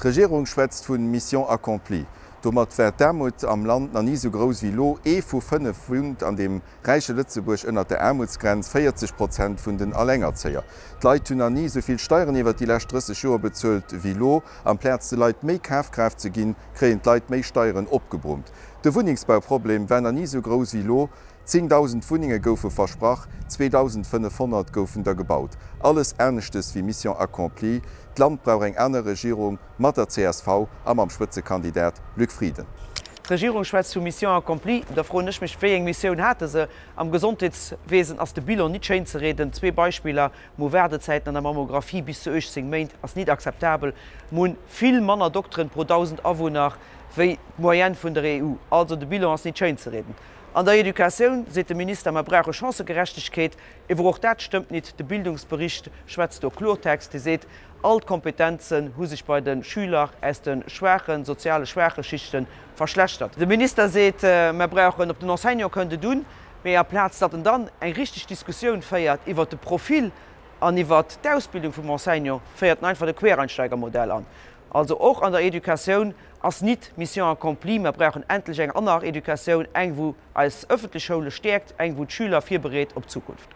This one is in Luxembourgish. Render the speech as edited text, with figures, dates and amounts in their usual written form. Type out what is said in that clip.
D'Regierung schwätzt vu Mission accomplie. Domat war d'Aarmut am Land nach ni esou grouss wéi elo. Ee vu 5 wunnt an dem räiche Lëtzebuerg ënnert der Aarmutsgrenz, 40 Prozent vun den Allengerzéier. D'Leit hunn nach ni esou vill Steieren iwwert déi lescht 30 Joer bezuelt wéi elo. Amplaz de Leit méi Kafkraaft ze ginn, kréien d'Leit méi Steieren opgebrummt. De Wunnengsbauproblem war nach ni esou grouss wéi elo. 10.000 Wunnenge goufe versprach, 2.500 goufen der gebaut. Alles aneschtes wéi Mission accomplie. D'Land brauch eng aner Regierung, mat der csv a mam Spëtzekandidat Luc Frieden. D'Regierung schwätzt vu Mission accomplie. Da froen ech mech, wéi eng Missioun hate se? Am Gesondheetswesen ass de Bilan nit schéin ze reden. Zwee Beispiller, Mo Waardezäiten an der Mammographie bis zu 18 Méint ass nit akzeptabel. Mo hunn vill manner Dokteren pro 1.000 Awunner wéi d'Moyenne vun der EU. Also de Bilan ass nit schéin ze reden. An der Educatioun seet de Minister, mer brauche Chancëgerechtegkeet. Ewer och dat stëmmt nit. De Bildungsbericht schwätzt do Klortext. Dee seet, all d'Kompetenzen hu sech bei de Schüler aus de schwaachen, soziale schwaache Schichte verschlechtert. De Minister seet, mer brauchen, op den Enseignant kënnt et un, mee aplaz datt en dann eng richteg Diskussioun féiert iwwert de Profil an iwwert d'Ausbildung vum Enseignant, féiert en einfach de Quereinsteigermodell an. Also och an der Educatioun ass nit Mission accomplie. Mer brauchen endlech eng anner Educatioun, eng wou eis öffentlech Schoule stäerkt, eng wou d'Schüler virbereet op d'Zukunft.